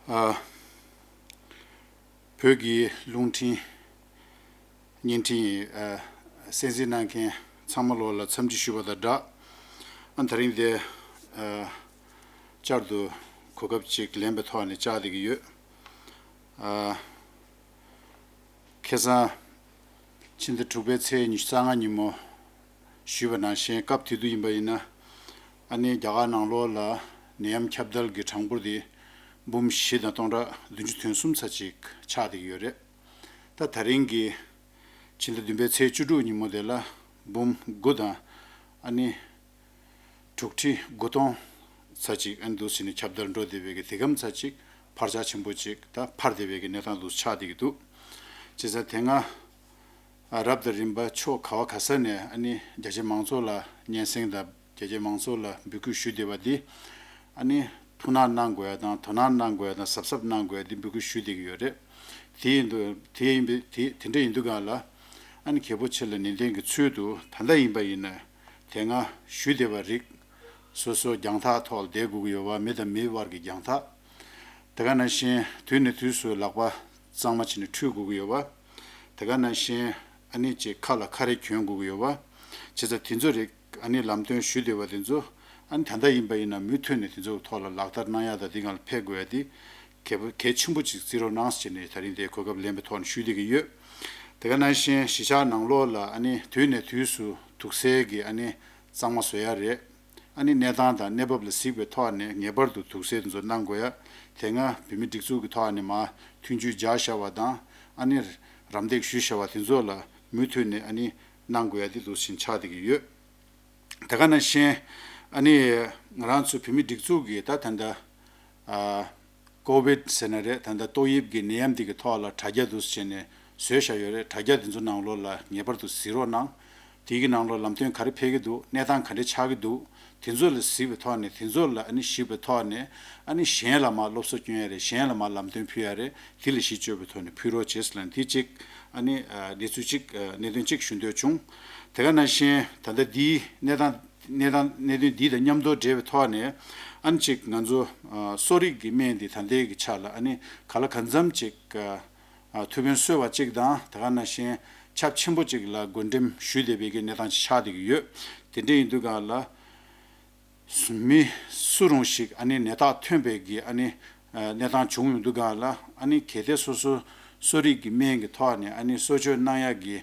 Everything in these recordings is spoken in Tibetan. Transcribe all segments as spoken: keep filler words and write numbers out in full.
ཨ། བོད་ཀྱི་རླུང་འཕྲིན་བརྙན་འཕྲིན་ཨ་གསན་གཟིགས་གནང་མཁན་ཚང་མ་ལོ་ལ་འཚམས་འདྲི་ཞུ་བ་དང་སྦྲགས། ཨ་ད་རིང་དེ་ཨ་བསྐྱར་དུ་གོ་སྐབས་ཅིག་ལེན་པའི་ཐོག་ནས་བཅར་བསྡད་ཀྱི་ཡོད། ཨ། ཁ་སང་ཕྱི་ཟླ་དྲུག་པའི་ཚེས་ཉི་ཤུ་རྩ་ལྔ་ཉིན་མོ་ཞུས་པ་ནང་བཞིན་སྐབས་དེ་དུས་ཡིན་པ་ཡིན་ན། ཨ་ནི་རྒྱ་གར་ནང་ལོགས་ལ་ནད་ཡམས་ཁྱབ་གདལ་གྱི་གྲངས་འབོར་དེ་འབུམ་བཞི་དང་སྟོང་ཕྲག་བདུན་ཅུ་དོན་གསུམ་ཙམ་ཅིག་ཆགས་བསྡད་ཀྱི་ཡོད་རེད། ད་ད་རིང་གི་ཕྱི་ཟླ་བདུན་པའི་ཚེས་བཅུ་དྲུག་ཉིན་མོ་དེ་ལ་འབུམ་དགུ་དང་ཨ་ནི་དྲུག་ཁྲི་དགུ་སྟོང་ཙམ་ཅིག་ཨ་ནི་འདུག་བྱས་ནས་ཁྱབ་གདལ་འགྲོ་བསྡད་པའི་གི་དེ་གམ་ཙམ་ཅིག་འཕར་ཆག་ཆེན་པོ་ཅིག་ད་འཕར་བསྡད་པའི་གི་གནས་སྟངས་འདུག་ཆགས་བསྡད་ཀྱི་འདུག་བྱས་ཙང་དེ་སྔ་ཨ་རབ་དང་རིམ་པ་ཕྱོགས་ག་བ་ག་ས་ནས་ཨ་ནི་རྒྱ་ཆེ་མང་ཚོགས་ལ་སྙན་སེང་དང་རྒྱ་ཆེ་མང་ཚོགས་ལ་འབོད་སྐུལ་ཞུ་བསྡད་པ་འདི་ཨ་ནི་ཐུགས་སྣང་གནང་དགོས་ཡ་དང་དོ་སྣང་གནང་དགོས་ཡ་དང་གཟབ་གཟབ་གནང་དགོས་ཡ་འདི་འབོད་སྐུལ་ཞུ་བསྡད་ཀྱི་ཡོད་རེད། དེ་ཡིན་དུས་དེ་ཡིན་པའི་དེ་དེ་འདྲ་ཡིན་དུས་གང་ལ་ཨ་ནི་གལ་པོ་ཆེ་ལ་ནན་ཏན་གྱི་ཚུལ་དུ་ད་ལྟ་ཡིན་པ་ཡིན་ན། དེ་སྔ་ཞུས་བསྡད་པ་རིགས་སོ་སོ་རྒྱང་ཐག་ཐོག་ལ་བསྡད་དགོས་ཀྱི་ཡོད་པ། མི་དང་མི་བར་གྱི་རྒྱང་ཐག་དེ་ག་ནང་བཞིན་དུས་ནས་དུས་སུ་ལག་པ་གཙང་མ་བྱས་ནས་འཁྲུད་དགོས་ཀྱི་ཡོད་པ། དེ་ག་ནང་བཞིན་ཨ་ནི་ཅིག་ཁ་ལ་ཁ་རས་གྱོན་དགོས་ཀྱི་ཡོད་པ། བྱས་ཙང་དེ་ཚོ་རིགས་ཨ་ནི་ལམ་སྟོན་ཞུས་བསྡད་པ་དེ་ཚོ་ཨ་ནི་ད་ལྟ་ཡིན་པ་ཡིན་ན་མུ་མཐུད་ནས་དེ་ཚོ་གི་ཐོག་ལ་ལག་བསྟར་གནང་ཡག་དང་དེ་སྒང་ལ་ཕེབས་དགོས་ཡ་དེ་གལ་པོ་གལ་ཆེན་པོ་ཅིག་བརྩི་རོགས་གནང་ཟེར་ནས་ད་རིང་དེ་གོ་སྐབས་ལེན་པའི་ཐོག་ནས་ཞུ་བསྡད་ཀྱི་ཡོད། དེ་ག་ནང་བཞིན་གཞིས་ཆགས་ནང་ལོགས་ལ་ཨ་ནི་དུས་ནས་དུས་སུ་དུག་སེལ་གྱི་ཨ་ནི་གཙང་མ་བཟོ་ཡ་རེད། ཨ་ནི་གནས་སྟངས་དང་གནས་བབ་ལ་གཟིགས་པའི་ཐོག་ནས་ངེས་པར་དུ་དུག་སེལ་དེ་ཚོ་གནང་དགོས་ཡ། དེ་སྔ་བོད་མི་སྒྲིག་འཛུགས་ཀྱི་ཐོག་ནས་མར་མཐུན་འགྱུར་སྦྱར་བཞག་པ་དང་ཨ་ནི་རམ་འདེགས་ཞུས་བཞག་པ་དེ་ཚོ་ལ་མུ་མཐུད་ནས་ཨ་ནི་གནང་དགོས་ཡ་དེ་འདུག་བཞིན་ཆགས་བསྡད་ཀྱི་ཡོད། དེ་ག་ནང་བཞིན་ཨ་ནི་ང་རང་ཚོ་བོད་མི་སྒྲིག་འཛུགས་ཀྱི་ད་ད་ལྟ་ཨ་ཀོ་བིད་ཟེར་ན་རེད། ད་ལྟ་ཏོག་དབྱིབས་ཀྱི་ནད་ཡམས་འདི་གི་ཐོག་ལ་དྲ་རྒྱ་འདུག་སེ་བྱས་ནས་བཟོས་བཞག་ཡོད་རེད། དྲ་རྒྱ་འདི་ཚོ་ནང་ལོགས་ལ་ངེས་པར་དུ་གཟིགས་རོགས་གནང་། དེའི་གི་ནང་ལོགས་ལམ་སྟོན་ག་རེ་ཕེབས་ཀྱི་འདུག་གནས་སྟངས་ག་འདྲ་ཆགས་ཀྱི་འདུག་དེ་ཚོ་ལ་གཟིགས་པའི་ཐོག་ནས་དེ་ཚོ་ལ་ཨ་ནི་ཞིབ་པའི་ཐོག་ནས་ཨ་ནི་གཞན་ལ་མར་སློབ་གསོ་སྐྱོན་ཡ་རེད། གཞན་ལ་མར་ལམ་སྟོན་ཕུལ་ཡ་རེད། དེ་ལ་གཞི་བཅོལ་བའི་ཐོག་ནས་ཕུལ་རོགས་བྱེད་ཟེར་ལབ་ནས་དེ་གཅིག་ཨ་ནི་ཨ་གནས་ཚུལ་གཅིག་ཨ་གནད་དོན་གཅིག་ཞུ་འདོད་བྱུང་། དེ་ག་ནང་བཞིན་ད་ལྟ་འདིའི་གནས་སྟངས་གནས་སྟངས་གནད་དོན་འདི་དང་མཉམ་དུ་འབྲེལ་བའི་ཐོག་ནས་ཨ་ནི་གཅིག་ང་ཚོ་ཨ་གསོ་རིག་གི་སྨན་འདི་ད་ལྟའི་གི་ཆ་ལ་ཨ་ནི་ག་ལ་གང་འཚམ་ཅིག་ཨ་ཨ་ཐུགས་ཕན་གསོས་པ་གཅིག་དང་། དེ་ག་ནང་བཞིན་ཁྱབ་ཆེན་པོ་གཅིག་ལ་བགོ་འགྲེམས་ཞུས་བསྡད་པའི་གི་གནས་སྟངས་ཅིག་ཆགས་བསྡད་ཀྱི་ཡོད། དེ་འདྲ་ཡིན་དུས་གང་ལ་མི་སུ་རུང་ཞིག་ཨ་ནི་ནད་རྟགས་ཐོན་པའི་གི་ཨ་ནི་ཨ་གནས་སྟངས་བྱུང་ཡོང་དུས་གང་ལ་ཨ་ནི་གལ་ཏེ་སོ་སོ་གསོ་རིག་གི་སྨན་གྱི་ཐོག་ནས་ཨ་ནི་གསོ་བཅོས་གནང་ཡག་གི་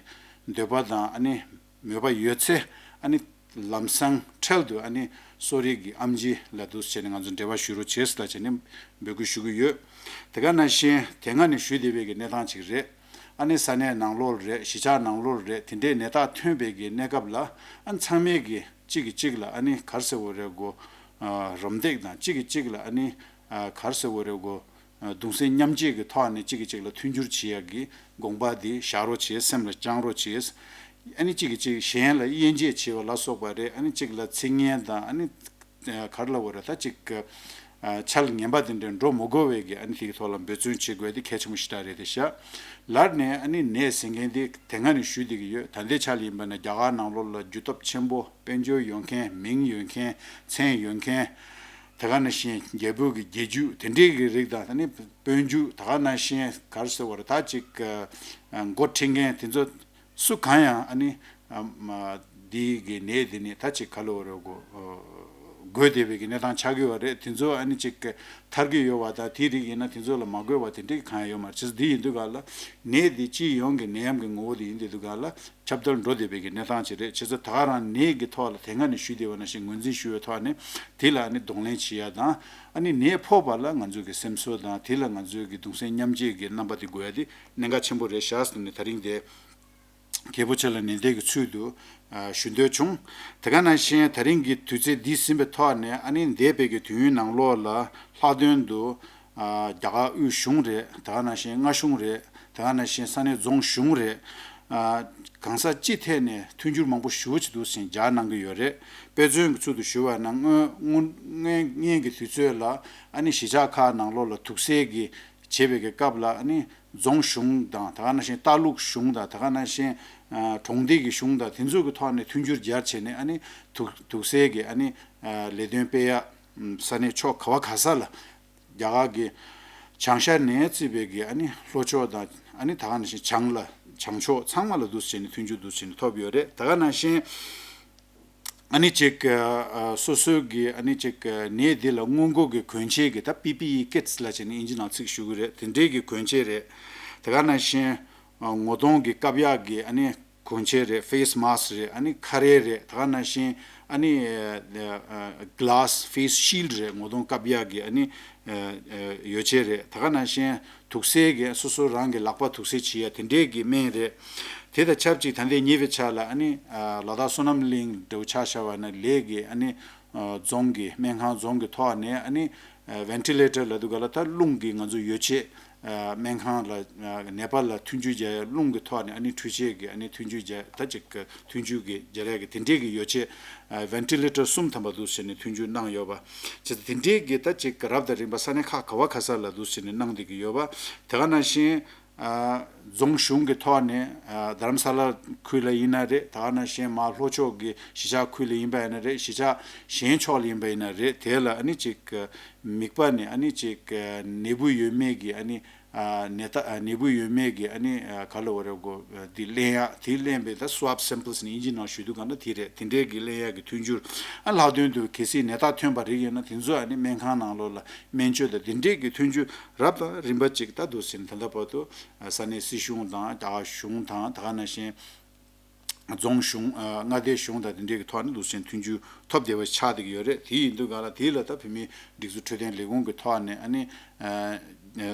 འདོད་པ་དང་ཨ་ནི་མོས་པ་ཡོད་ཚེ་ཨ་ནི་ལམ་སང་འཕྲལ་དུ་ཨ་ནི་གསོ་རིག་གི་ཨེམ་ཆི་ལ་འདུག་སེ་བྱས་ནས་ང་ཚོ་འབྲེལ་བ་ཞུ་རོགས་བྱེད་ཟེར་ལབ་བྱས་ནས་འབོད་སྐུལ་ཞུ་གི་ཡོད། དེ་ག་ནང་བཞིན་དེ་སྔ་ནས་ཞུས་བསྡད་པའི་གི་གནས་སྟངས་ཅིག་རེད། ཨ་ནི་ས་གནས་ནང་ལོགས་རེད། གཞིས་ཆགས་ནང་ལོགས་རེད། དེ་འདྲའི་ནད་རྟགས་ཐོན་པའི་གི་གནས་སྐབས་ལ་ཨ་ནི་ཚང་མས་གི་གཅིག་གིས་གཅིག་ལ་ཨ་ནི་ག་རེ་ཟེར་དགོས་རེད་གོ་ཨ་རམ་འདེགས་དང་གཅིག་གིས་གཅིག་ལ་ཨ་ནི་ཨ་ག་རེ་ཟེར་དགོས་རེད་གོ་ཨ་གདུང་སེམས་མཉམ་སྐྱེད་ཀྱི་ཐོག་ནས་གཅིག་གིས་གཅིག་ལ་མཐུན་འགྱུར་བྱེད་ཡག་གི་དགོངས་པ་འདི་བཞག་རོགས་བྱེད། སེམས་ལ་བཅངས་རོགས་བྱེད། ཨ་ནི་གཅིག་གིས་གཅིག་གཞན་ལ་དབྱེ་འབྱེད་བྱེད་པ་ལ་སོགས་པ་རེད། ཨ་ནི་གཅིག་ལ་ཚིག་ངན་དང་ཨ་ནི་ག་རེ་ལབ་དགོས་རེད། ད་གཅིག་ཨ་འཆལ་ངན་པ་དེ་འདྲ་འགྲོ་མི་དགོས་པའི་གི་ཨ་ནི་དེ་གི་ཐོག་ལ་འབད་བརྩོན་བྱེད་དགོས་དེ་གལ་ཆེན་པོ་ཞེ་དྲག་རེད་དེ་ཤག་ལར་ནས་ཨ་ནི་ནད་ཟེར་མཁན་དེ་དེ་སྔ་ནས་ཞུས་བསྡད་ཀྱི་ཡོད། ད་ལྟའི་ཆ་ལ་ཡིན་པ་ན་རྒྱ་གར་ནང་ལོགས་ལ་རྒྱུ་སྟོབས་ཆེན་པོ་དཔལ་འབྱོར་ཡོད་མཁན། མིང་ཡོད་མཁན། མཚན་ཡོད་མཁན། དེ་ག་ནང་བཞིན་རྒྱལ་པོ་གི་རྒྱལ་རྒྱུད་དེ་འདྲའི་གི་རིགས་དང་། ད་ནི་དཔོན་རྒྱུད། དེ་ག་ནང་བཞིན་ག་རེ་ཟེར་བ་རེད། ད་ཅིག་ཨ་འགོ་ཁྲིད་མཁན་དེ་ཚོ་སུ་གང་ཡང་ཨ་ནི་ཨ་མ་འདི་གི་ནད་འདི་ནི་ད་ཅིག་ག་ལབ་དགོས་རེད་གོ་འགོས་བསྡད་པའི་གི་གནས་སྟངས་ཆགས་ཀྱི་ཡོད་རེད། དེ་ཚོ་ཨ་ནི་ཅིག་ཐར་གྱི་ཡོད་པ་དང་དེའི་རིགས་ཡིན་ན་དེ་ཚོ་ལ་མ་འགོས་པ་དེ་འདྲའི་གང་ཡང་ཡོད་མ་རེད། བྱས་ཙང་འདི་ཡིན་དུས་ག་ལ་ནད་འདི་སྤྱི་ཡོངས་ཀྱི་ནད་ཡམས་ཀྱི་ངོ་བོ་དེ་ཡིན་དུས་ག་ལ་ཁྱབ་གདལ་འགྲོ་བསྡད་པའི་གི་གནས་སྟངས་ཅིག་རེད། བྱས་ཙང་ད་ག་རང་ནད་ཀྱི་ཐོག་ལ་དེ་སྔ་ནས་ཞུས་བསྡད་པ་ནང་བཞིན་ངོས་འཛིན་ཞུ་བའི་ཐོག་ནས་དེ་ལ་ཨ་ནི་གདོང་ལེན་བྱེད་ཡ་དང་། ཨ་ནི་ནད་ཕོག་པ་ལ་ང་ཚོ་གི་སེམས་གསོ་དང་། དེ་ལ་ང་ཚོའི་གི་གདུང་སེམས་མཉམ་སྐྱེད་ཀྱི་རྣམ་པ་དེ་དགོས་ཡ་དེ་གནད་འགག་ཆེན་པོ་རེད་ཤག་ཟེར་ནས་ད་རིང་དེ་གལ་པོ་ཆེ་ལ་ནན་ཏན་གྱི་ཚུལ་དུ་ཨ་ཞུ་འདོད་བྱུང་། དེ་ག་ནང་བཞིན་ད་རིང་གི་དུས་ཚོད་འདི་ཟིན་པའི་ཐོག་ནས་ཨ་ནི་འདས་པའི་གི་དུས་ཡུན་ནང་ལོགས་ལ་ལྷག་དོན་དུ་ཨ་རྒྱ་གར་དབུས་གཞུང་རེད། དེ་ག་ནང་བཞིན་མངའ་གཞུང་རེད། དེ་ག་ནང་བཞིན་ས་གནས་རྫོང་གཞུང་རེད། ཨ་གང་ཟག་སྤྱི་ཐད་ནས་མཐུན་འགྱུར་མང་པོ་ཞེ་པོ་ཅིག་འདུག་སེ་སྦྱར་གནང་གི་ཡོད་རེད། དཔེ་མཚོན་གྱི་ཚུལ་དུ་ཞུ་བ་ན་སྔོན་སྔོན་སྔོན་སྔོན་གྱི་དུས་ཚོད་ལ་ཨ་ནི་གཞིས་ཆགས་ཁག་ནང་ལོགས་ལ་དུག་སེལ་གྱི་བྱེད་པའི་གི་སྐབས་ལ་ཨ་ནི་རྫོང་གཞུང་དང་། དེ་ག་ནང་བཞིན་ལྟ་ལུགས་གཞུང་དང་། དེ་ག་ནང་བཞིན་ཨ་གྲོང་སྡེ་གི་གཞུང་དང་། དེ་ཚོ་གི་ཐོག་ནས་མཐུན་འགྱུར་སྦྱར་བྱས་ནས་ཨ་ནི་དུག་དུག་སེལ་གྱི་ཨ་ནི་ཨ་ལས་དོན་སྤེལ་ཡ་ས་གནས་ཕྱོགས་ག་བ་ག་ས་ལ་རྒྱ་གར་གྱི་ བྱང་ཤར་ནས་བརྩིས་པའི་གི་ཨ་ནི་ལྷོ་ཕྱོགས་དང་ཨ་ནི་ད་ག་ནང་བཞིན་བྱང་ལ་བྱང་ཕྱོགས་ཚང་མ་ལ་འདུག་སེ་བྱས་ནས་མཐུན་འགྱུར་འདུག་སེ་བྱས་ནས་ཐོབ་ཡོད་རེད། ད་ག་ནང་བཞིན་ཨ་ནི་ཅིག་ཨ་སོ་སོའི་གི་ཨ་ནི་ཅིག་ནད་འདི་ལ་སྔོན་འགོག་གི་གོན་ཆས་ཀྱི་ད་པི་པི་ཨི་ཀིཊ་སི་ལབ་བྱས་ནས་ཨིན་ཇི་ནང་ཚིག་ཞུ་གི་རེད། དེ་འདྲའི་གི་གོན་ཆས་རེད། ད་ག་ནང་བཞིན་ངོ་གདོང་གི་བཀབ་ཡག་གི་ཨ་ནི་གོན་ཆས་རེད། ཕེ་སི་མཱ་སི་རེད། ཨ་ནི་ཁ་རས་རེད། ད་ག་ནང་བཞིན་ཨ་ནི་གི་ལཱ་སི་ཕེ་སི་ཤིལ་ཌི་རེད། ངོ་གདོང་བཀབ་ཡག་གི་ཨ་ནི་ཡོ་བྱད་རེད། ད་ག་ནང་བཞིན་དུག་སེལ་གྱི་སོ་སོ་རང་གི་ལག་པ་དུག་སེལ་བྱེད་ཡ་དེ་འདྲས་ཀྱི་སྨན་རེད། དེ་དང་ཆབས་ཅིག་ད་ལྟའི་ཉེ་བའི་ཆར་ལ་ཨ་ནི་ལ་དྭགས་བསོད་ནམས་གླིང་འདྲ་བོ་ཆ་བཞག་པ་ན་ལས་ཀྱི་ཨ་ནི་རྫོང་གི་སྨན་ཁང་རྫོང་གི་ཐོག་ནས་ཨ་ནི་ཝེན་ཊི་ལེ་ཊར་ལབ་དུས་ག་ལ་ད་རླུང་གི་ང་ཚོ་ཡོ་བྱད་སྨན་ཁང་ལ་ནད་པ་ལ་མཐུན་འགྱུར་རྒྱག་ཡ་རླུང་གི་ཐོག་ནས་ཨ་ནི་འཕྲུལ་ཆས་ཀྱི་ཨ་ནི་མཐུན་འགྱུར་རྒྱག་ད་ཅིག་མཐུན་འགྱུར་གྱི་སྦྱར་ཡག་གི་དེ་འདྲས་ཀྱི་ཡོ་བྱད་ཝེན་ཊི་ལེ་ཊར་གསུམ་ཐམ་པ་འདུག་ཟེར་ནས་མཐུན་འགྱུར་གནང་ཡོད་པ། བྱས་ཙང་དེ་འདྲས་ཀྱི་ད་ཅིག་རབ་དང་རིམ་པ་ས་གནས་ཁག་ག་བ་ག་ས་ལ་འདུག་ཟེར་ནས་གནང་བསྡད་ཀྱི་ཡོད་པ། དེ་ག་ནང་བཞིན་རྫོང་གཞུང་གི་ཐོག་ནས་རྡ་རམ་ས་ལ་ཁུལ་ལ་ཡིན་ན་རེད། དེ་ག་ནང་བཞིན་མར་ལྷོ་ཕྱོགས་ཀྱི་གཞིས་ཆགས་ཁུལ་ལ་ཡིན་པ་ཡིན་ན་རེད། གཞིས་ཆགས་གཞན་ཕྱོགས་ལ་ཡིན་པ་ཡིན་ན་རེད། དེ་ལ་ཨ་ནི་ཅིག་མིད་པ་ནས་ཨ་ནི་ཅིག་ནད་འབུ་ཡོད་མེད་ཀྱི་ཨ་ནི་ནད་རྟགས་ནད་འབུ་ཡོད་མེད་ཀྱི་ཨ་ནི་ག་ལ་བ་རེད་གོ་འདི་ལེན་ཡག་དེ་ལེན་པའི་ད་སུ་ཝབ་སེམ་པལ་སི་ནི་ཨིན་ཇི་ནང་ཞུ་དུས་ག་ན་དེ་རེད། དེ་འདྲས་ཀྱི་ལེན་ཡག་གི་མཐུན་འགྱུར་ཨ་ལྷག་དོན་དུ་གལ་སྲིད་ནད་རྟགས་ཐོན་པ་རིགས་ཡོད་ན་དེ་ཚོ་ཨ་ནི་སྨན་ཁང་ནང་ལོགས་ལ་སྨན་བཅོས་དང་དེ་འདྲས་ཀྱི་མཐུན་འགྱུར་རབ་དང་རིམ་པ་ཅིག་ད་འདུག་ཟིན་ད་ལྟ་བར་དུ་ས་གནས་སྲིད་གཞུང་དང་རྒྱ་གར་གཞུང་དང་ད་ག་ནང་བཞིན། རྫོང་གཞུང་། མངའ་སྡེ་གཞུང་དང་དེ་འབྲེལ་གྱི་ཐོག་ནས་འདུག་སེ་མཐུན་འགྱུར་ཐོབ་བསྡད་པ་ཆགས་བསྡད་ཀྱི་ཡོད་རེད། དེ་ཡིན་དུས་ག་ལ་དེ་ལ་ད་བོད་མིའི་སྒྲིག་འཛུགས་འཕྲོད་བསྟེན་ལས་ཁུངས་ཀྱི་ཐོག་ནས་ཨ་ནི་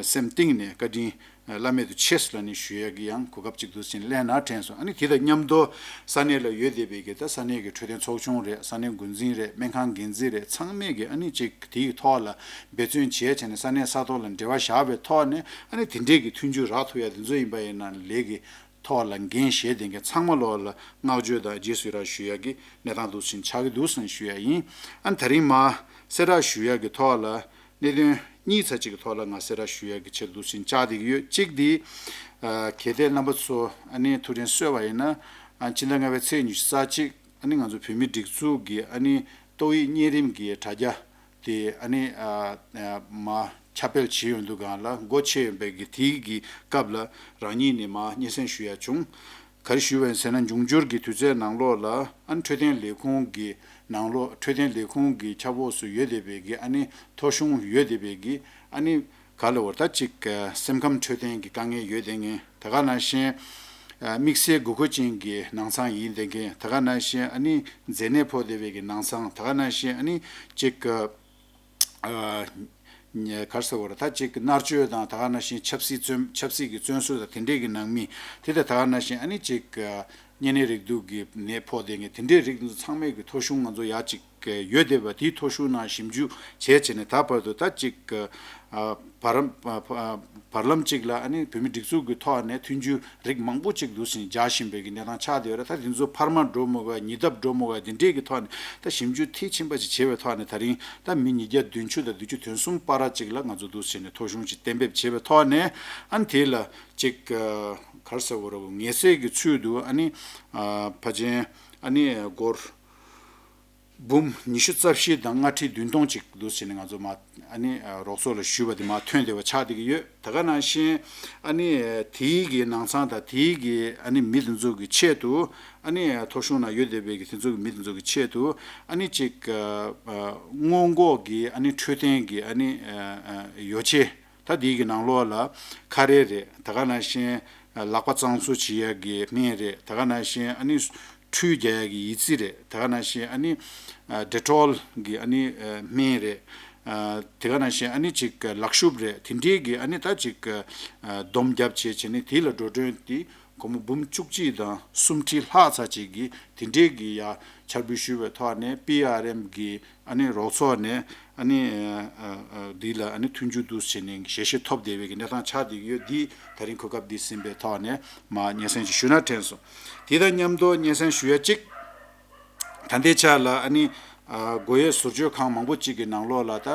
སེམས་གཏིང་ནས་བཀའ་དྲིན་བླ་མེད་དུ་ཆེ་ཟེར་ནས་ཞུ་ཡག་གི་ཡང་གོ་སྐབས་ཅིག་འདུག་སེ་ལེན་ན་དྲན་སོང་། ཨ་ནི་དེ་དང་མཉམ་དུ་ས་གནས་ལ་ཡོད་བསྡད་པའི་གི་ད་ས་གནས་ཀྱི་འཕྲོད་བསྟེན་ཚོགས་ཆུང་རེད། ས་གནས་འགོ་འཛིན་རེད། སྨན་ཁང་འགན་འཛིན་རེད། ཚང་མས་གི་ཨ་ནི་ཅིག་དེའི་ཐོག་ལ་འབད་བརྩོན་བྱས་བྱས་ནས་ས་གནས་ས་ཐོག་ལ་འབྲེལ་བ་བཞག་པའི་ཐོག་ནས་ཨ་ནི་དེ་འབྲེལ་གྱི་མཐུན་འགྱུར་རག་ཐུབ་ཡ་དེ་ཚོ་ཡིན་པ་ཡིན་ན་ལས་ཀྱི་ཐོག་ལ་འགན་བཞེས་བསྡད་མཁན་ཚང་མ་ལོག་ལ་བསྔགས་བརྗོད་དང་རྗེས་སུ་ཡི་རང་ཞུ་ཡ་གི་གནས་སྟངས་འདུག་ཟིན་ཆགས་ཀྱི་འདུག་ཟིན་ཞུ་ཡ་ཡིན། ཨ་ནི་ད་རིང་མ་གསལ་བསྒྲགས་ཞུ་ཡ་གི་ཐོག་ལ་གནད་དོན་གཉིས་ཚ་གཅིག་གི་ཐོག་ལ་ང་གསལ་བསྒྲགས་ཞུ་ཡ་གི་ཆེད་འདུག་ཟིན་བཅར་བསྡད་ཀྱི་ཡོད། གཅིག་དེ་གལ་ཏེ་རྣམ་པ་ཚོ་ཨ་ནི་ཐུགས་དྲན་གསོས་པ་ཡིན་ན་ཨ་ཕྱི་ཟླ་ལྔ་པའི་ཚེས་ཉི་ཤུ་རྩ་གཅིག་ཨ་ནི་ང་ཚོ་བོད་མི་སྒྲིག་འཛུགས་ཀྱི་ཨ་ནི་ཏོག་དབྱིབས་གཉན་རིམས་ཀྱི་དྲ་རྒྱ་དེ་ཨ་ནི་ཨ་ཨ་མ་ཁྱབ་སྤེལ་བྱས་ཡོང་དུས་སྒང་ལ་སྒོ་ཕྱེ་ཡོང་པའི་གི་དེའི་གི་སྐབས་ལ་རང་ཉིད་ནས་མ་སྙན་སེང་ཞུ་ཡ་བྱུང་། ག་རེ་ཞུས་པ་ཡིན་ཟེར་ན་འབྱུང་འགྱུར་གྱི་དུས་ཚོད་ནང་ལོགས་ལ་ཨ་ནི་འཕྲོད་བསྟེན་ལས་ཁུངས་ཀྱི་ནང་ལོགས་འཕྲོད་བསྟེན་ལས་ཁུངས་ཀྱི་ཁྱབ་ཁོངས་སུ་ཡོད་བསྡད་པའི་གི་ཨ་ནི་ཐོ་གཞུང་ཡོད་བསྡད་པའི་གི་ཨ་ནི་ག་ལ་བར་ད་ཅིག་སེམས་ཁམས་འཕྲོད་བསྟེན་གྱི་དཀའ་ངལ་ཡོད་བསྡད་མཁན་ད་ག་ནང་བཞིན། དམིགས་བསལ་དགོས་མཁོ་ཅན་གྱི་ནང་ཚང་ཡིན་བསྡད་མཁན་ད་ག་ནང་བཞིན་ཨ་ནི་མཛེ་ནད་ཕོག་བསྡད་པའི་གི་ནང་ཚང་ད་ག་ནང་བཞིན་ཨ་ནི་ཅིག་ག་རེ་ཟེར་བ་རེད། ད་ཅིག་མནར་གཅོད་དང་ད་ག་ནང་བཞིན་ཆབ་སྲིད་བཙོན་ཆབ་སྲིད་ཀྱི་བཙོན་ཟུར་དང་དེ་འདྲས་ཀྱི་ནང་མི་དེ་དང་ད་ག་ནང་བཞིན་ཨ་ནི་ཅིག་གཉན་ནད་རེག་དུག་གི་ནད་ཕོག་བསྡད་མཁན་དེ་འདྲས་རིགས་འདི་ཚང་མའི་གི་ཐོ་གཞུང་ང་ཚོ་ཡ་ཅིག་ཡོད་བསྡད་པ་དེའི་ཐོ་གཞུང་ནང་ཞིབ་འཇུག་བྱས་བྱས་ནས་ད་བར་དུ་ད་ཅིག་བར་བར་ལམ་གཅིག་ལ་ཨ་ནི་བོད་མི་སྒྲིག་འཛུགས་ཀྱི་ཐོག་ནས་མཐུན་འགྱུར་རིགས་མང་པོ་ཅིག་འདུག་ཟིན་རྒྱག་བཞིན་པའི་གི་གནས་སྟངས་ཆགས་བསྡད་ཡོད་རེད། ད་དེ་ཚོ་འཕར་མ་འགྲོ་མི་དགོས་ཉིས་ལྡབ་འགྲོ་མི་དགོས་དེ་འདྲས་ཀྱི་ཐོག་ནས་ད་ཞིབ་འཇུག་མཐིལ་ཕྱིན་པ་ཅིག་བྱས་པའི་ཐོག་ནས་ད་རིང་ད་མི་ཉིས་བརྒྱ་བདུན་ཅུ་དང་བདུན་ཅུ་དོན་གསུམ་བར་ཅིག་ལ་ང་ཚོ་འདུག་ཟིན་ནས་ཐོ་གཞུང་ཅིག་གཏན་འབེབས་བྱས་པའི་ཐོག་ནས་ཨ་ནི་དེ་ལ་ཅིག་ག་རེ་ཟེར་དགོས་རེད། ངེས་གསལ་གྱི་ཚུལ་དུ་ཨ་ནི་ཕལ་ཆེར་ཨ་ནི་སྒོར་འབུམ་ཉི་ཤུ་རྩ་བཞི་དང་ལྔ་ཁྲི་བདུན་སྟོང་ཅིག་འདུག་ཟེར་ནས་ང་ཚོ་མ་ཨ་ནི་རོགས་ཚོགས་ལ་ཞུས་པ་དེ་མ་ཐོན་བསྡད་པ་ཆགས་བསྡད་ཀྱི་ཡོད། ད་ག་ནང་བཞིན་ཨ་ནི་དེའི་གི་ནང་ཚང་དང་དེའི་གི་ཨ་ནི་མི་དེ་ཚོ་གི་ཆེད་དུ་ཨ་ནི་ཐོ་གཞུང་ནང་ཡོད་བསྡད་པའི་གི་དེ་ཚོ་གི་མི་དེ་ཚོ་གི་ཆེད་དུ་ཨ་ནི་ཅིག་སྔོན་འགོག་གི་ཨ་ནི་འཕྲོད་བསྟེན་གི་ཨ་ནི་ཡོ་བྱད། ད་དེའི་གི་ནང་ལོགས་ལ་ཁ་རས་རེད། ད་ག་ནང་བཞིན་ལག་པ་གཙང་བཟོ་བྱེད་ཡ་གི་སྨན་རེད། ད་ག་ནང་བཞིན་ཨ་ནི་ཁྲུས་རྒྱག་ཡ་གི་ཡི་ཙི་རེད། ད་ག་ནང་བཞིན་ཨ་ནི་ཌེ་ཊོལ་གི་ཨ་ནི་སྨན་རེད། དེ་ག་ནང་བཞིན་ཨ་ནི་ཅིག་ལག་ཤུབས་རེད། དེ་འདྲའི་གི་ཨ་ནི་ད་ཅིག་སྡོམ་རྒྱབ་བྱས་བྱས་ནས་དེ་ལ་འགྲོ་གྲོན་དེ་སྒོར་མོ་འབུམ་བཅུ་གཅིག་དང་སུམ་ཁྲི་ལྷག་ཙམ་ཅིག་གི་དེ་འདྲའི་གི་ཡ་འཆར་འབུལ་ཞུས་པའི་ཐོག་ནས་པི་ཨར་ཨེམ་གི་ཨ་ནི་རོགས་ཚོགས་ནས་ཨ་ནི་འདི་ལ་ཨ་ནི་མཐུན་འགྱུར་འདུག་བྱས་ནས་ཞལ་བཞེས་ཐོབ་བསྡད་པའི་གི་གནས་སྟངས་ཆགས་བསྡད་ཀྱི་ཡོད། འདི་ད་རིང་གོ་སྐབས་འདི་ཟིན་པའི་ཐོག་ནས་མ་སྙན་སེང་ཅིག་ཞུ་ན་དྲན་སོང་། དེ་དང་མཉམ་དུ་སྙན་སེང་ཞུ་ཡ་གཅིག་ད་ལྟའི་ཆ་ལ་ཨ་ནི་སྒོ་དབྱེ་ཟུར་བཅོས་ཁང་མང་པོ་གཅིག་གི་ནང་ལོགས་ལ་ད་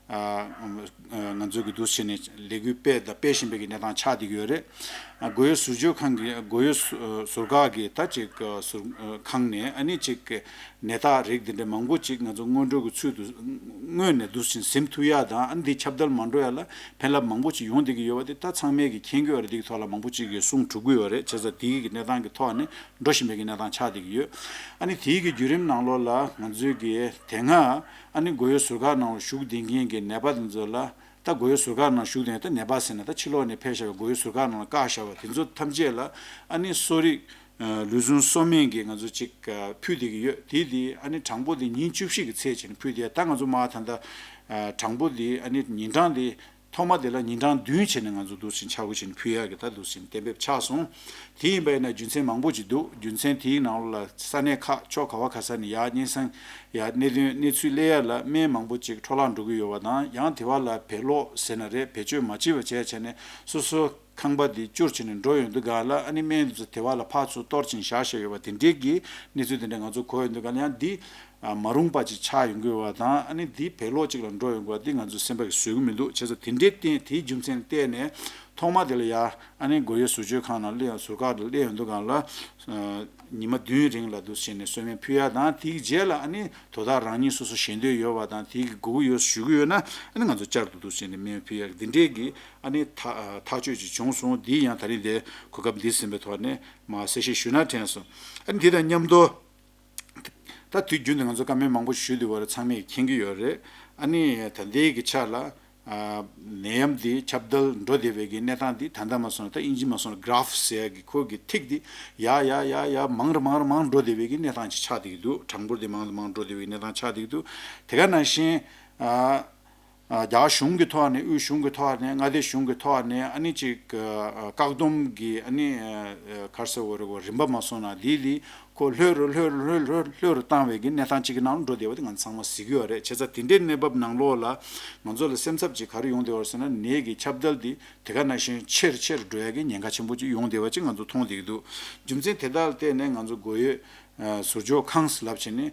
ང་ཚོ་གི་འདུག་བྱས་ནས་ལས་འགུལ་སྤེལ་དང་སྤེལ་བཞིན་པའི་གི་གནས་སྟངས་ཆགས་བསྡད་ཀྱི་ཡོད་རེད། སྒོ་དབྱེ་ཟུར་སྦྱོང་ཁང་གི་སྒོ་དབྱེ་ཟུར་ཟུར་བཀག་གི་ད་ཅིག་ཟུར་ཁང་ནས་ཨ་ནི་ཅིག་ནད་རྟགས་རིགས་འདི་འདྲ་མང་པོ་ཅིག་ང་ཚོ་སྔོན་འགྲོ་གི་ཚུལ་དུ་སྔོན་ནས་འདུག་ཕྱིན་ཟིན་ཐུབ་ཡ་དང་ཨ་ནི་འདི་ཁྱབ་གདལ་མ་འགྲོ་ཡ་ལ་ཕན་རླབས་མང་པོ་ཅིག་ཡོང་བསྡད་ཀྱི་ཡོད་པ་དེ་ད་ཚང་མས་ཀྱི་མཁྱེན་གྱི་ཡོད་རེད། འདི་གི་ཐོག་ལ་མང་པོ་ཅིག་གིས་གསུང་གྲུབ་ཀྱི་ཡོད་རེད། བྱས་ཙང་དེ་གི་གནས་སྟངས་ཀྱི་ཐོག་ནས་འགྲོ་བཞིན་པའི་གི་གནས་སྟངས་ཆགས་བསྡད་ཀྱི་ཡོད། ཨ་ནི་དེའི་གི་བརྒྱུད་རིམ་ནང་ལོགས་ལ་ང་ཚོའི་གི་དེ་སྔ་ཨ་ནི་སྒོ་དབྱེ་ཟུར་བཀག་ནང་ལ་བཞུགས་བསྡད་མཁན་གྱི་ནད་པ་དེ་ཚོ་ལ། ད་སྒོ་དབྱེ་ཟུར་བཀག་ནང་བཞུགས་དེ་ད་ནད་པ་ཟེར་ན་ད་ཕྱི་ལོགས་ནས་ཕེབས་བཞག་པའི་སྒོ་དབྱེ་ཟུར་བཀག་ནང་ལ་བཀག་བཞག་པ་དེ་ཚོ་ཐམས་ཅད་ལ་ཨ་ནི་གསོ་རིག་ལུས་ཟུངས་གསོ་སྨན་གྱི་ང་ཚོ་ཅིག་ཕུལ་བསྡད་ཀྱི་ཡོད། དེ་དེ་ཨ་ནི་གྲངས་འབོར་དེ་ཉིན་བཅུ་བཞི་གི་ཚད་བྱས་ནས་ཕུལ་བསྡད། ད་ང་ཚོ་མ་ད་ལྟ་གྲངས་འབོར་དེ་ཨ་ནི་ཉིན་གྲངས་དེ་ཐོག་མ་དེ་ལ་ཉིན་གྲངས་བདུན་བྱས་ནས་ང་ཚོ་འདུག་ཕྱིན་ཆ་བགོས་བྱས་ནས་ཕུལ་ཡག་གི་ད་འདུག་ཕྱིན་གཏན་འབེབས་ཆགས་སོང་། དེ་ཡིན་པ་ཡིན་ན་རྒྱུ་མཚན་མང་པོ་ཅིག་འདུག་རྒྱུ་མཚན་དེའི་ནང་ལ་ས་གནས་ཁག་ཕྱོགས་ག་བ་ག་ས་ནས་ཡར་སྙན་སེང་ཡ་གནད་དོན་གནས་ཚུལ་སླེབས་ཡ་ལ་སྨན་མང་པོ་ཅིག་འཕྲོ་བརླག་འགྲོ་གི་ཡོད་པ་དང་། ཡང་དེ་བ་ལ་བེད་ལོག་ཟེར་ན་རེད། བེད་སྤྱོད་མ་བྱེད་པ་བྱས་བྱས་ནས་སོ་སོ་ཁང་པ་འདི་བསྐྱུར་བྱས་ནས་འགྲོ་ཡོང་དུས་སྒང་ལ་ཨ་ནི་སྨན་དེ་ཚོ་དེ་བ་ལ་ཕར་ཚུར་གཏོར་བྱས་ནས་བཞག་བཞག་ཡོད་པ་དེ་འདྲའི་གི་གནས་ཚུལ་དེ་འདྲ་ང་ཚོ་གོ་ཡོང་དུས་སྒང་ལ་ཡང་འདི་མ་རུངས་པ་ཅིག་ཆགས་ཡོང་གི་ཡོད་པ་དང་། ཨ་ནི་འདི་བེད་ལོག་ཅིག་ལ་འགྲོ་ཡོང་གི་བ་འདི་ང་ཚོ་སེམས་པ་གི་བཟོད་ཀྱི་མི་འདུག་བྱས་ཙང་དེ་འདྲའི་རྟེན་དེའི་རྒྱུ་མཚན་བལྟས་ནས་ཐོག་མ་དེ་ལ་ཡ་ཨ་ནི་སྒོ་དབྱེ་ཟུར་སྦྱོང་ཁང་ནང་སླེབས་ཡོང་ཟུར་བཀག་དེ་སླེབས་ཡོང་དུས་སྒང་ལ་ཉི་མ་བདུན་རིང་ལ་འདུག་བྱས་ནས་གསོལ་སྨན་ཕུལ་ཡ་དང་། དེའི་རྗེས་ལ་ཨ་ནི་དོ་བདག་རང་ཉིད་སོ་སོ་ཞེ་འདོད་ཡོད་པ་དང་དེའི་གི་དགོས་མཁོ་ཡོད་ཞུ་གི་ཡོད་ན་ཨ་ནི་ང་ཚོ་བསྐྱར་དུ་འདུག་བྱས་ནས་སྨན་ཕུལ་ཡ་འདི་འདྲའི་གི་ཨ་ནི་ཐག་ཐག་གཅོད་ཅིག་བྱུང་སོང་། འདི་ཡང་ད་རིང་འདི་གོ་སྐབས་འདི་ཟིན་པའི་ཐོག་ནས་མ་གསལ་བཤད་ཞུས་ན་དྲན་སོང་། ཨ་ནི་དེ་དང་མཉམ་དུ། ད་དུས་རྒྱུན་དུ་ང་ཚོ་བཀའ་མོལ་མང་པོ་ཞུས་འདུག་བ་རེད། ཚང་མས་མཁྱེན་གྱི་ཡོད་རེད། ཨ་ནི་ད་ལྟའི་གི་ཆ་ལ་ཨ་ནད་ཡམས་འདི་ཁྱབ་གདལ་འགྲོ་བསྡད་པའི་གི་གནས་སྟངས་འདི་ད་ལྟ་མ་སོང་ན་ད་ཨིན་ཇི་མ་སོང་ན་གྷ་ར་ཧྥ་ཟེར་ཡ་གི་ཁོ་གི་ཐིག་འདི་ཡ་ཡ་ཡ་ཡ་མང་རུ་མང་རུ་མང་རུ་འགྲོ་བསྡད་པའི་གི་གནས་སྟངས་ཅིག་ཆགས་བསྡད་ཀྱི་འདུག་གྲངས་འབོར་འདི་མང་རུ་མང་རུ་འགྲོ་བསྡད་པའི་གནས་སྟངས་ཆགས་བསྡད་ཀྱི་འདུག་དེ་ག་ནང་བཞིན་ཨ། རྒྱ་གཞུང་གི་ཐོག་ནས་དབུས་གཞུང་གི་ཐོག་ནས་མངའ་སྡེ་གཞུང་གི་ཐོག་ནས་ཨ་ནི་ཅིག་བཀག་སྡོམ་གྱི་ཨ་ནི་ག་རེ་ཟེར་དགོས་རེད་གོ་རིམ་པ་མ་སོང་ན་འདི་འདི་ཁོ་ལྷོད་རུ་ལྷོད་རུ་ལྷོད་རུ་ལྷོད་རུ་བཏང་བའི་གི་གནས་སྟངས་ཅིག་གི་ནང་ལ་འགྲོ་བསྡད་པ་དེ་ང་ཚོ་ཚང་མ་གཟིགས་ཀྱི་ཡོད་རེད། བྱས་ཙང་དེ་འདྲའི་གནས་བབ་ནང་ལོགས་ལ་ང་ཚོ་ལ་སེམས་འཚབ་ཅིག་ག་རེ་ཡོང་བསྡད་པ་རེད་ཟེར་ན་ནད་ཀྱི་ཁྱབ་གདལ་འདི་དེ་ག་ནང་བཞིན་ཆེ་རུ་ཆེ་རུ་འགྲོ་ཡ་གི་ཉེན་ཁ་ཆེན་པོ་ཅིག་ཡོང་བསྡད་པ་ཅིག་ང་ཚོ་མཐོང་བསྡད་ཀྱི་འདུག་རྒྱུ་མཚན་དེ་དག་ལ་བརྟེན་ནས་ང་ཚོ་སྒོ་དབྱེ་ཟུར་འཇོག་ཁང་ཟེར་ལབ་བྱས་ནས།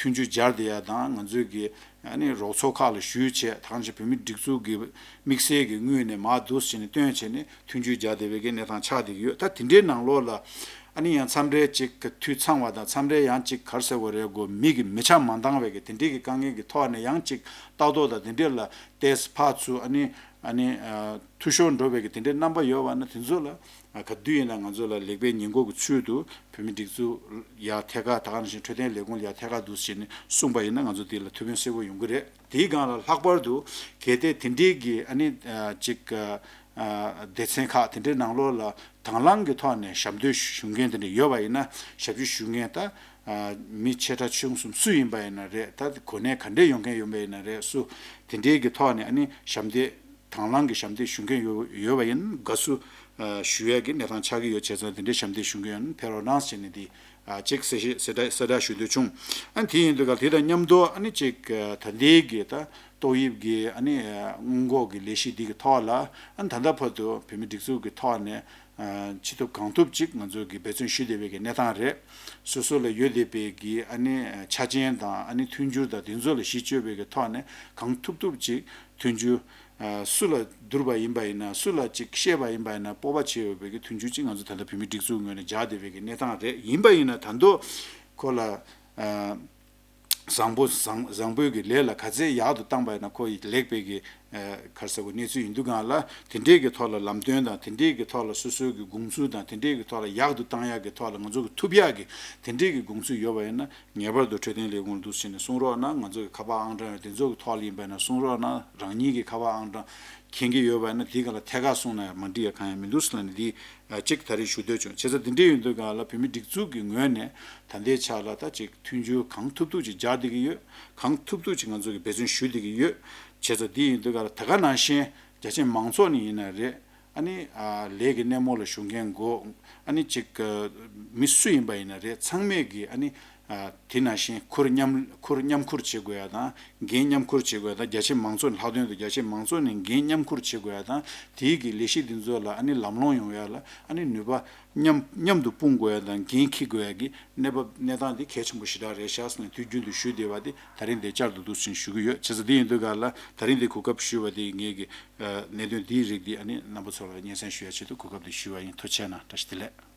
མཐུན་འགྱུར་སྦྱར་བསྡད་ཡ་དང་། ང་ཚོའི་གི་ཨ་ནི་རོགས་ཚོགས་ཁག་ལ་ཞུས་བྱས་ད་ག་ནང་བཞིན་བོད་མིའི་སྒྲིག་འཛུགས་ཀྱི་དམིགས་བསལ་གྱི་ངོས་ནས་མར་འདུག་བྱས་ནས་བཏོན་བྱས་ནས་མཐུན་འགྱུར་སྦྱར་བསྡད་པའི་གི་གནས་སྟངས་ཆགས་བསྡད་ཀྱི་ཡོད། ད་དེ་འདྲའི་ནང་ལོགས་ལ་ཨ་ནི་ཡང་མཚམས་རེ་ཅིག་གི་འཐུས་ཚང་བ་དང་མཚམས་རེ་ཡང་ཅིག་ག་རེ་ཟེར་དགོས་རེད་གོ་མི་གི་མི་ཆ་མ་འདང་བའི་གི་དེ་འདྲའི་གི་དཀའ་ངལ་གི་ཐོག་ནས་ཡང་ཅིག་ལྟ་རྟོག་དང་དེ་འདྲའི་ལ་ཏོག་ཙམ་ཕར་ཚུར་ཨ་ནི་ཨ་ནི་འཐུས་ཤོར་འགྲོ་བའི་གི་དེ་འདྲའི་རྣམ་པ་ཡོད་པ་ན་དེ་ཚོ་ལ། ག་དུས་ཡིན་ན་ང་ཚོ་ལ་ལེགས་སྤེལ་ཉེས་འགོག་གི་ཚུལ་དུ་བོད་མི་སྒྲིག་འཛུགས་ཡར་ཐད་ཀར་ད་ག་ནང་བཞིན་འཕྲོད་བསྟེན་ལས་ཁུངས་ལ་ཡར་ཐད་ཀར་འདུག་ཟེར་ནས་གསུངས་པ་ཡིན་ན་ང་ཚོ་འདི་ལ་ཐུགས་ཕན་གསོས་པོ་ཡོང་གི་རེད། དེའི་སྒང་ལ་ལྷག་པར་དུ་གལ་ཏེ་དེ་འདྲའི་གི་ཨ་ནི་ཅིག་སྡེ་ཚན་ཁག་དེ་འདྲའི་ནང་ལོགས་ལ་དང་བླངས་ཀྱི་ཐོག་ནས་ཞབས་འདེགས་ཞུ་མཁན་དེ་འདྲ་ཡོད་པ་ཡིན་ན། ཞབས་ཕྱི་ཞུ་མཁན་ད་མི་ཆེ་ཕྲ་ཆུང་གསུམ་སུ་ཡིན་པ་ཡིན་ན་རེད། ད་གོ་གནས་ག་འདྲས་ཡོང་མཁན་ཡོད་པ་ཡིན་ན་རེད། སུ་དེ་འདྲའི་གི་ཐོག་ནས་ཨ་ནི་ཞབས་འདེགས། དང་བླངས་ཀྱི་ཞབས་འདེགས་ཞུ་མཁན་ཡོད་ཡོད་པ་ཡིན་ན་དགའ་བསུ་ཞུ་ཡས་ཀྱི་གནས་སྟངས་ཆགས་ཀྱི་ཡོད། བྱས་ཙང་དེ་འདྲའི་ཞབས་འདེགས་ཞུ་མཁན་ཡོད་ན་ཕེབས་རོགས་གནང་ཟེར་ནས་འདི་གཅིག་གསལ་བཤད་གསལ་བསྒྲགས་གསལ་བསྒྲགས་ཞུ་འདོད་བྱུང་། ཨ་ནི་དེ་ཡིན་དུས་ག་དེ་དང་མཉམ་དུ་ཨ་ནི་གཅིག་ད་ལྟའི་གི་ད་ཏོག་དབྱིབས་ཀྱི་ཨ་ནི་སྔོན་འགོག་གི་ལས་གཞི་འདི་གི་ཐོག་ལ་ཨ་ནི་ད་ལྟ་བར་དུ་བོད་མི་སྒྲིག་འཛུགས་ཀྱི་ཐོག་ནས་ཅི་ཐུབ་གང་ཐུབ་ཅིག་ང་ཚོ་གི་འབད་བརྩོན་ཞུ་བསྡད་པའི་གི་གནས་སྟངས་རེད། སོ་སོ་ལ་ཡོད་བསྡད་པའི་གི་ཨ་ནི་ཆ་རྐྱེན་དང་ཨ་ནི་མཐུན་འགྱུར་དང་དེ་ཚོ་ལ་གཞི་བཅོལ་བའི་གི་ཐོག་ནས་གང་ཐུབ་ཐུབ་ཅིག་མཐུན་འགྱུར། སུ་ལ་བསྡུར་བ་ཡིན་པ་ཡིན་ན། སུ་ལ་ཅིག་བཤད་པ་ཡིན་པ་ཡིན་ན། སྤོབས་པ་བྱེད་འོས་པའི་གི་མཐུན་འགྱུར་ཅིག་ང་ཚོ་ད་ལྟ་བོད་མིའི་སྒྲིག་འཛུགས་ངོས་ནས་སྦྱར་བསྡད་པའི་གི་གནས་སྟངས་རེད། ཡིན་པ་ཡིན་ན་ད་དུང་ཁོ་ལ་བཟང་པོ་བཟང་བཟང་པོའི་གི་ལས་ལ་ག་ཚད་ཡག་ཏུ་བཏང་པ་ཡིན་ན་ཁོ་ཡི་ལེགས་པའི་གི་ག་རེ་ཟེར་དགོས་གནས་ཚུལ་ཡིན་དུས་སྒང་ལ། དེ་འདྲའི་གི་ཐོག་ལ་ལམ་སྟོན་དང་དེ་འདྲའི་གི་ཐོག་ལ་སོ་སོའི་གི་དགོངས་ཚུལ་དང་དེ་འདྲའི་གི་ཐོག་ལ་ཡག་ཏུ་བཏང་ཡག་གི་ཐོག་ལ་ང་ཚོ་གི་ཐུབ་ཡག་གི་དེ་འདྲའི་གི་དགོངས་ཚུལ་ཡོད་པ་ཡིན་ན། ངེས་པར་དུ་འཕྲོད་བསྟེན་ལས་ཁུངས་ལ་འདུག་ཟེར་ནས་གསུང་རོགས་གནང་། ང་ཚོ་གི་ཁ་པར་ཨང་གྲངས་དེ་ཚོ་གི་ཐོག་ལ་ཡིན་པ་ཡིན་ན་གསུང་རོགས་གནང་། རང་ཉིད་ཀྱི་ཁ་པར་ཨང་གྲངས་མཁྱེན་གྱི་ཡོད་པ་ཡིན་ན་དེའི་སྒང་ལ་ཐད་ཀར་གསུངས་ན་ཡང་མ་འགྲིག་ཡ་གང་ཡང་མི་འདུག་ཟེར་ནས་འདི་གཅིག་ད་རེས་ཞུ་འདོད་བྱུང་། བྱས་ཙང་དེ་འདྲ་ཡིན་དུས་སྒང་ལ་བོད་མི་སྒྲིག་འཛུགས་ཀྱི་ངོས་ནས་ད་ལྟའི་ཆ་ལ་ད་ཅིག་མཐུན་འགྱུར་གང་ཐུབ་ཐུབ་ཅིག་སྦྱར་བསྡད་ཀྱི་ཡོད། གང་ཐུབ་ཐུབ་ཅིག་ང་ཚོ་གི་འབད་བརྩོན་ཞུ་བསྡད་ཀྱི་ཡོད། བྱས་ཙང་འདི་ཡིན་དུས་སྒང་ལ་ད་ག་ནང་བཞིན་རྒྱ་ཆེ་མང་ཚོགས་ནས་ཡིན་ན་རེད། ཨ་ནི་ཨ་ལས་ཀྱི་སྣེ་མོ་ལ་ཞུགས་མཁན་འགོ་ཨ་ནི་ཅིག་མི་སུ་ཡིན་པ་ཡིན་ན་རེད། ཚང་མས་ཀྱི་ཨ་ནི་ དེ་ནང་བཞིན་ཁུར་མཉམ་ཁུར་མཉམ་ཁུར་བྱེད་དགོས་ཡ་དང་འགན་མཉམ་ཁུར་བྱེད་དགོས་ཡ་དང་རྒྱ་ཆེ་མང་ཚོགས་ལྷག་དོན་དུ་རྒྱ་ཆེ་མང་ཚོགས་ནས་འགན་མཉམ་ཁུར་བྱེད་དགོས་ཡ་དང་དེའི་གི་ལས་གཞི་འདི་ཚོ་ལ་ཨ་ནི་ལམ་ལྷོང་ཡོང་ཡ་ལ་ཨ་ནི་ནུས་པ་མཉམ་མཉམ་དུ་སྤུངས་དགོས་ཡ་དང་འགན་འཁྱེར་དགོས་ཡ་གི་གནས་བབ་གནས་སྟངས་འདི་གལ་ཆེན་པོ་ཞེ་དྲག་རེད་ཤག་ཟེར་ནས་དུས་རྒྱུན་དུ་ཞུས་བསྡད་པ་འདི་ད་རིང་འདིར་བསྐྱར་དུ་འདུག་ཟེར་ཞུ་གི་ཡོད། བྱས་ཙང་འདི་ཡིན་དུས་ག་ལ་ད་རིང་འདིར་གོ་སྐབས་ཞུས་པ་འདི་ངེད་ཀྱི་གནད་དོན་འདིའི་རིགས་འདི་ཨ་ནི་རྣམ་པ་ཚོ་ལ་སྙན་སེང་ཞུ་ཡ་ཆེད་དུ་གོ་སྐབས་འདི་ཞུས་པ་ཡིན། ཐུགས་རྗེ་གནང་། བཀྲ་ཤིས་བདེ་ལེགས།